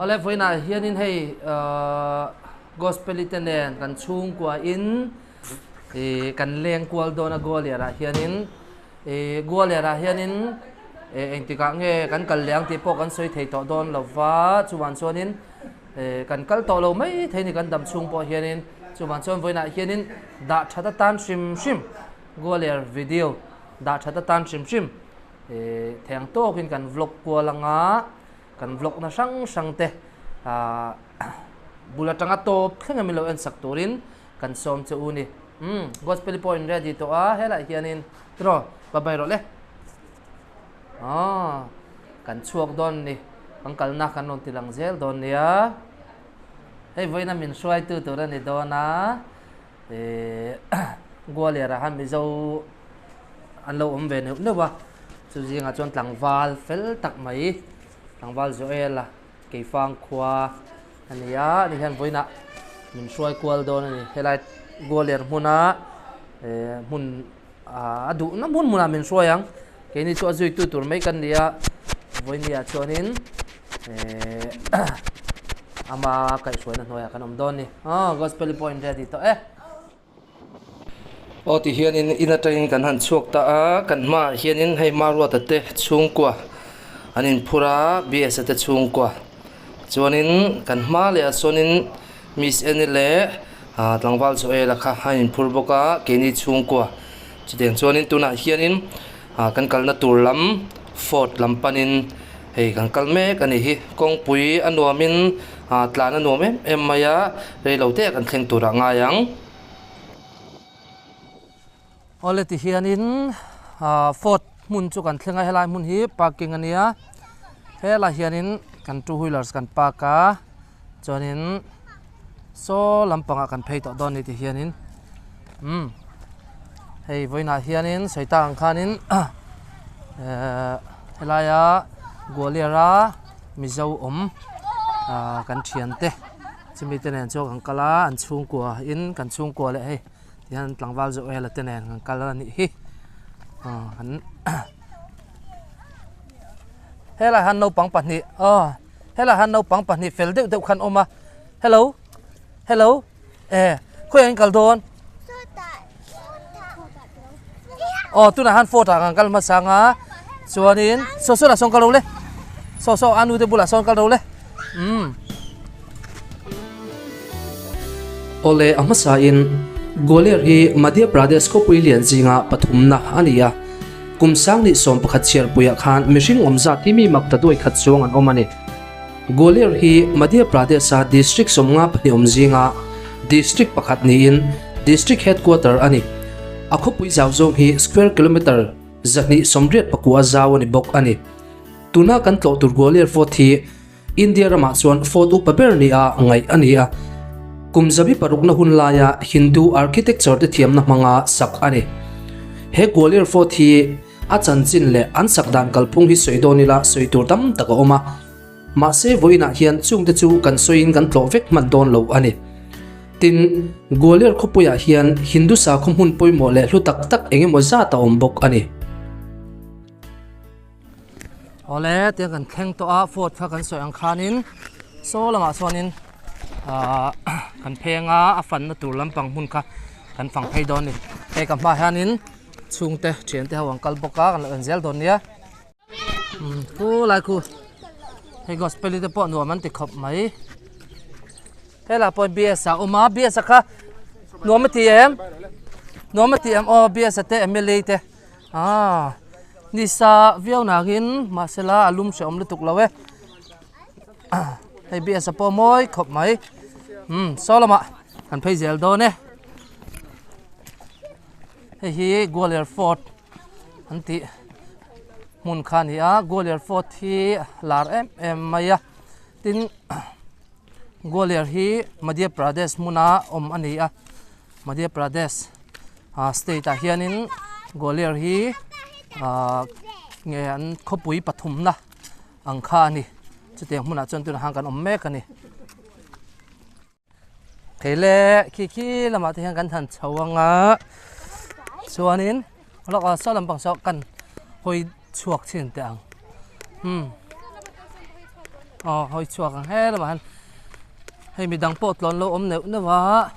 Awle vawiinah hianin hei Gospel-i te nen kan chhungkuain ih kan leng kual dawn a Gwalior-ah hianin ih Gwalior-ah hianin ih engtikah nge kan kal leh ang tih pawh kan sawi thei tawh dawn lo va, chuvang chuanin ih kan kal tawh lo mai thei a ni kan dam chhung pawh hianin chuvang chuan vawiinah hianin dah that atan hrim hrim Gwalior video dah that atan hrim hrim ih thei ang tawkin kan vlog kual anga. Kan vlog na hrang hrang te ah bul atanga tawp thleng a min lo en sak turin kan sawm che u ni. Umm gospel pawh in ready tawh a helaiah hianin tiraw va bai rawh le. Aw kan chhuak dawn ni kan kalna kan rawn ti lang zel dawn nia. Hei vawiina min hruaitu tur a ni dawn a eh Gwalior ah khan Mizo an lo awm ve neuh neuh a chu zingah chuan tlangval fel tak mai tlangval Joel a Keifang khua a ni a ani hian vawiinah min hruai kual dawn a ni helai Gwalior hmuna eh hmun ah a duhna hmun hmunah min hruai ang keini chu a zuitu tur mai kan ni a vawinia chuanin eh ama kaihhruaina hnuaiah kan awm dawn a ni aw gospel pawh in ready tawh e. Aw ti hianin in atangin kan han chhuak ta a, kan hmaah hianin hei Maruata te chhungkua an inphur a, BS-a te chhungkua chuanin kan hma leh ah sawnin Miss Annie leh ah tlangval Joel-a kha a inphur bawk a, keini chhungkua chutiang chuanin tunah hianin ah kan kalna tur lam fort lam panin hei kan kal mek a ni hi, kawngpui a nuamin ah tlan a nuam em em mai a, reilo te ah kan thleng turah ngai ang. Awle ti hianin ah fort hmun chu kan thleng a helai hmun hi parking a nia helaiah hianin kan two wheelers kan park a chuanin saw lampangah kan phei tawh dawn a ni ti hianin umm hei vawiinah hianin sawi tak ang khanin ehh helaia Gwalior a Mizo awm ah kan thiante. Chumi te nen chuan kan kal a, an chhungkua in kan chhungkua leh hei tihian tlangval Joel-a te nen kan kal a nih hi aw an helaiah hian naupang pahnih aw helaiah hian naupang pahnih fel deuh deuh khan awm a hello hello e khawiah in kal dawn aw tunah hian fort ah kan kal hmasa ang a chuanin saw saw lah sawn kal ro le saw saw a nu te bulah sawn kal ro le umm. Awle a hmasa in Gwalior hi Madhya Pradesh khawpui lian zinga pathumna a ni a, kum sang nih 11 chhiarpuiah khan mihring awm zat hi mi mak ta duai khat chuang an awm a ni. Gwalior hi Madhya Pradesh-a district 52 awm zinga district pakhat niin district headquarter a ni. A khawpui zau zawng hi square kilometre 289 zau a ni bawk a ni. Tuna kan tlawh tur Gwalior Fort hi India ramah chuan fort upa ber nia ngaih a ni a. Kum zabi parukna hun laia Hindu architecture te thiamna hmanga sak a ni. He Gwalior Fort hi A chanchin leh an sak dan kalphung hi sawi dawn ila sawi tur tam tak a awm a. Mahse vawiinah hian chungte chu kan sawiin kan tlawh vek hman dawn lo a ni. Tin, Gwalior khawpuiah hian Hindu sakhaw hmun pawimawh leh hlu tak tak eng emaw zat a awm bawk a ni. Awle, tiang kan thleng tawh a, fort kha kan sawi ang khanin saw lamah chuanin ahh kan pheng a, a fanna tur lampang hmun kha kan fang phei dawn a ni. Hei ka hmaah hianin. Chhungte thiante ho an kal bawk a kan lo en zel dawn nia umm khu lai khu hei gospel te pawh nuam an ti khawp mai helai pawh bs a awm a bs a kha nuam a ti em nuam a ti em aw bs a te mla te ah nisa viau nangin mahsela a lum hrehawm lutuk lo e hei bs a pawh mawi khawp mai umm saw lamah kan phei zel dawn e. Hei hi Gwalior Fort an tih hmun kha a ni a Gwalior Fort hi lar em em mai a tin Gwalior hi Madhya Pradesh hmuna awm a ni a Madhya Pradesh ah state ah hianin Gwalior hi ah nge an khawpui pathumna ang kha a ni chutiang hmunah chuan tunah khan kan awm mek a ni. Thei le khi khi lamah te hian kan han chho ang a chuanin lawk ah saw lampang saw kan hawi chhuak chhin teh ang umm. Aw hawi chhuak ang he lamah hian hei midang pawh tlawn lo awm neuh neuh a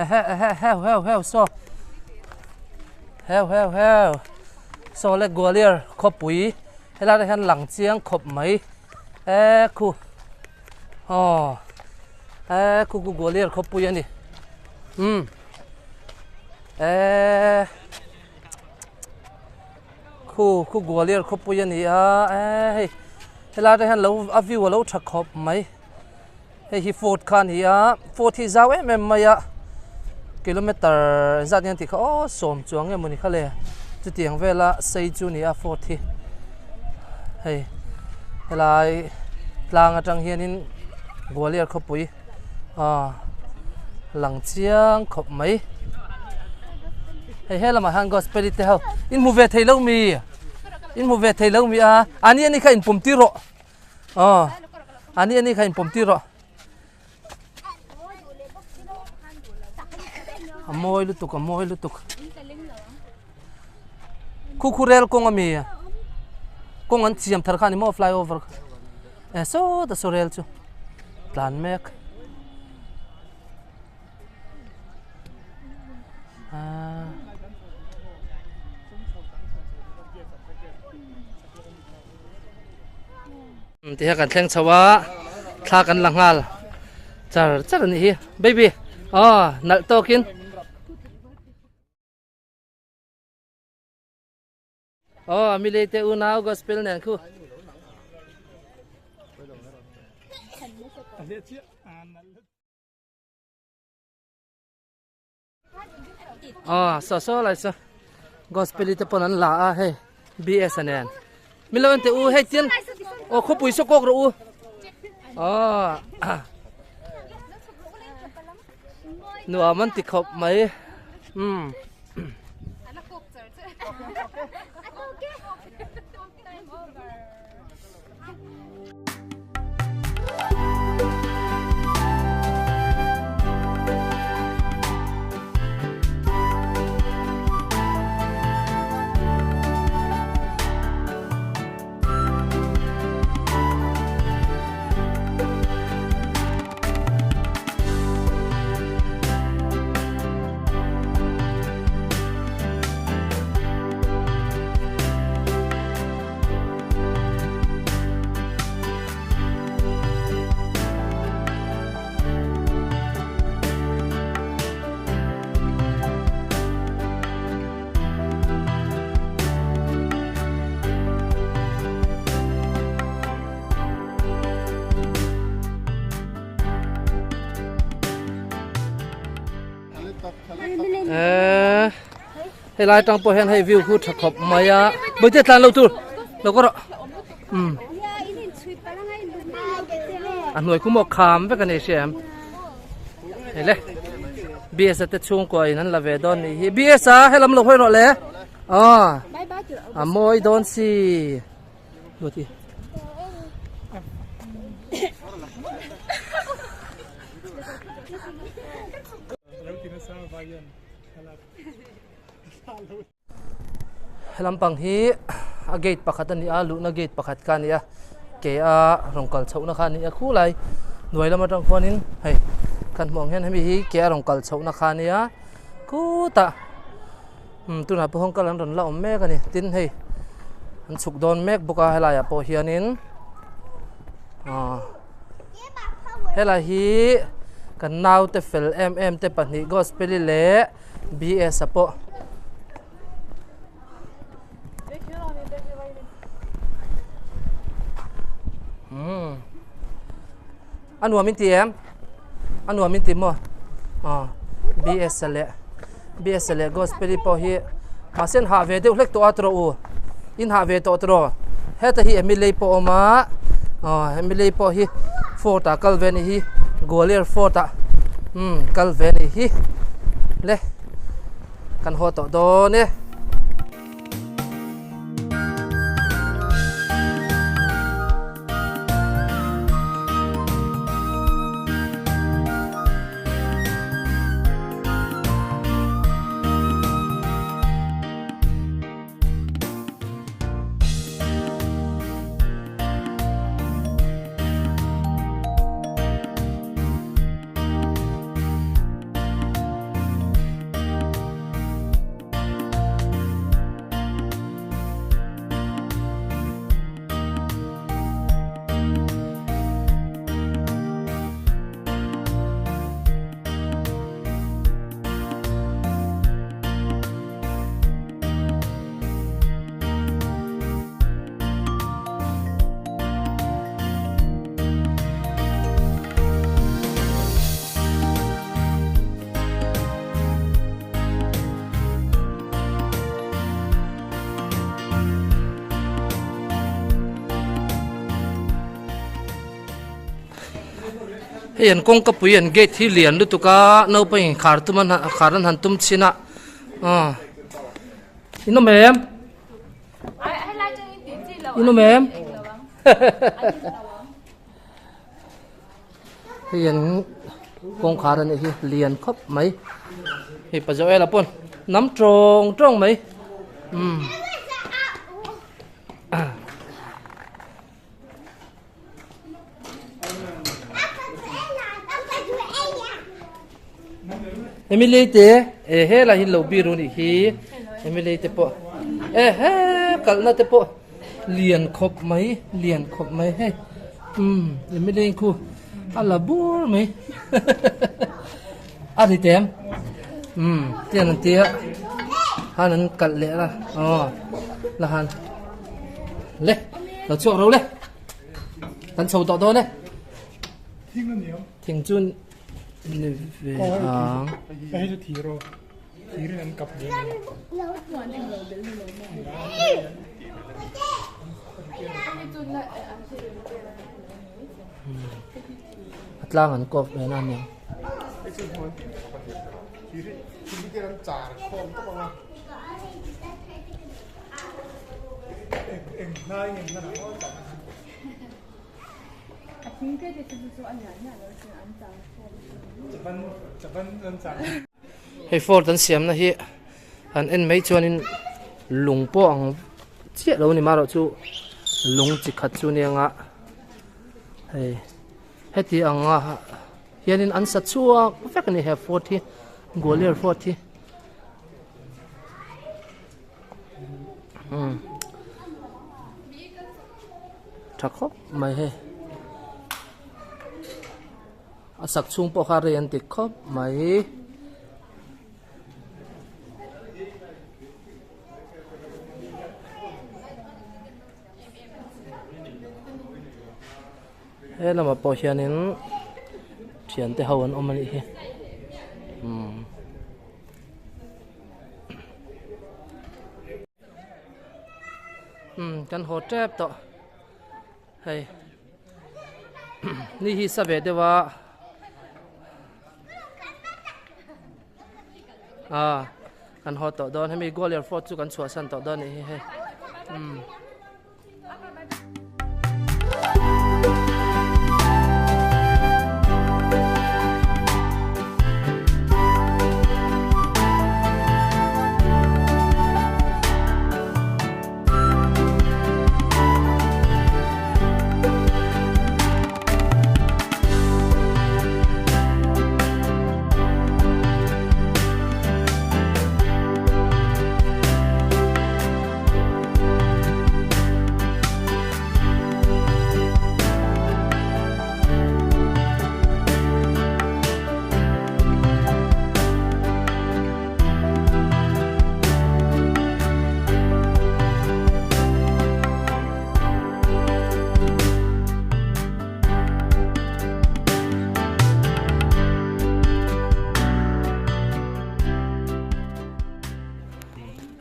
ehe ehe heu heu heu saw heu heu heu saw le Gwalior khawpui helai ah hian lang chiang khawp mai e khu aw e khu khu Gwalior khawpui a ni umm e. Khu khu Gwalior khawpui a ni a eee hei helai te hian lo a view a lo tha khawp mai hei hi fort kha a ni a fort hi zau em em mai a kilometer engzat nge an tih kha aw sawm chuang nge mawni kha le chutiang vela sei chu a ni a fort hi hei helai tlang atang hianin Gwalior khawpui. Aw lang chiang khawp mai hei he lamah hian gospel te ho in hmu ve thei lo mi in hmu ve thei lo mi a ani ani kha in pawm tir rawh aw ani ani kha in pawm tir rawh a mawi lutuk a mawi lutuk khu khu rel kawng ami kawng an siam thar kha ani maw flyover kha e sawta saw rel chu tlan mek aaa tihian kan thleng chho a thla kan la nghal char char a nih hi baby aw nalh tawkin. Aw Milei te unau gospel nen khu. Aw saw saw lai saw gospel te pawn an la a hei BS nen. Milo an te u hei chian aw khawpui saw kawk rawh u. Aw nuam an ti khawp mai. Um. Eee helai tang pawh hian hei view khu tha khawp mai a bawihte tlan lo tur lo kawr rawh umm a hnuai khu maw kham vek a ni hria em hei le bs a te chhungkua in an la ve dawn nih hi bs a helam lo hawi rawh le aw a mawi dawn si. Ruati. Lampang hi a gate pakhat a ni a luhna gate pakhat kha a ni a ke a rawn kal chhohna kha a ni a khulai hnuai lam atang khuanin hei kan hmuh ang hian hemi hi ke a rawn kal chhohna kha a nia khutah. Umm tunah pawh kal an rawn la awm mek a ni tin hei an chhuk dawn mek bawk a helaiah pawh hianin aw helai hi kan naute fel em em te pahnih gospel-i leh B_S-a pawh. Umm a nuam in ti em? A nuam in ti maw? Aw BS-a leh BS-a leh Gospel-i pawh hi mahse an hah ve deuh hlek tawh a tawh u in hah ve tawh tawh heta hi Emily pawh a awm a aw Emily pawh hi fort ah kal ve a nih hi Gwalior fort ah umm kal ve a nih hi le kan haw tawh dawn e. Hei an kawngka pui an gate hi lian lutuk a naupang in khar tum an khar an han tum chhin a aw in awm em in awm em hei an kawngkhar a nih hi lian khawp mai hei pa Joel-a pawn nam tawng tawng mai umm. Emily te e he lah hi lo biru nih hi Emily te pawh e he kalna te pawh lian khawp mai lian khawp mai hei umm Emily khu a la bur mai a ri tem umm tiang an tia han an kalh leh la aw la han le lo chhuak ro le kan chho tawh dawn e thing a niam thing chu ni ve ang hei chu thir aw thir in an kap ve a tlang an kawp ve na aniang Hei fort an siamna hi han en mai chuanin lung pawh ang chiah lo a ni marawh chu lung chi khat chu nia nga hei heti anga hianin an sa chhuak vek a ni he fort hi Gwalior fort hi. Umm tha khawp mai hei a sak chhung pawh kha rei an ti khawp mai. He lamah pawh hianin thiante ho an awm a nih hi umm. Umm kan haw tep tawh hei ni hi sa ve deuh a ah kan haw tawh dawn hemi Gwalior fort chu kan chhuahsan tawh dawn a nih hi hei umm.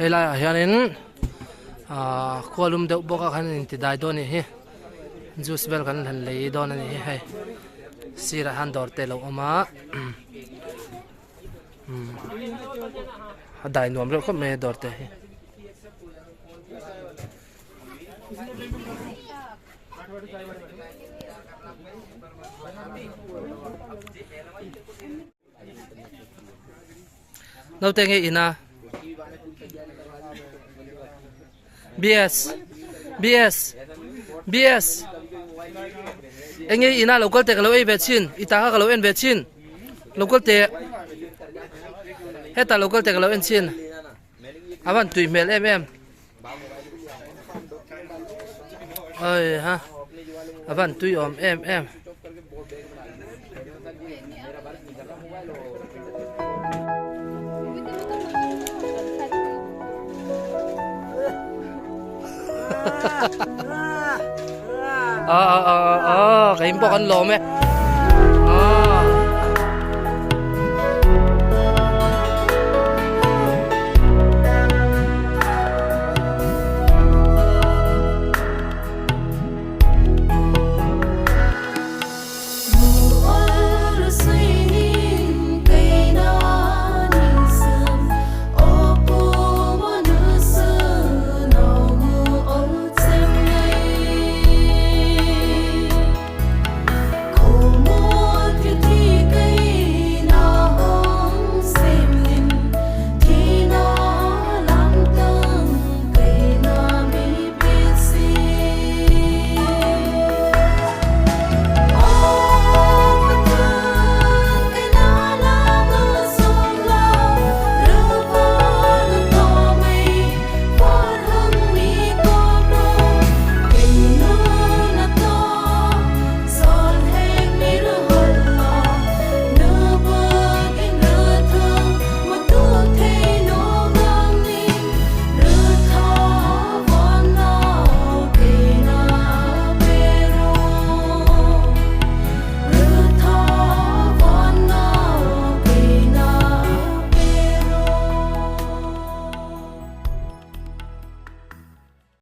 Hei laiah hianin ahh khua lum deuh bawk a khan in ti dai dawn a nih hi juice vel kan han lei dawn a nih hi hei sirah hian dawr te a lo awm a umm a dai nuam reuh khawp mai a dawr te hi. Naute nge ina BS BS BS enge ina local te ka lo ei ve chin i ta kha ka lo en ve chin local te heta local te ka lo en chin a van tui hmel em em oi ha a van tui awm em em. Ờ ờ ờ ờ cái bọc ăn lò mẹ.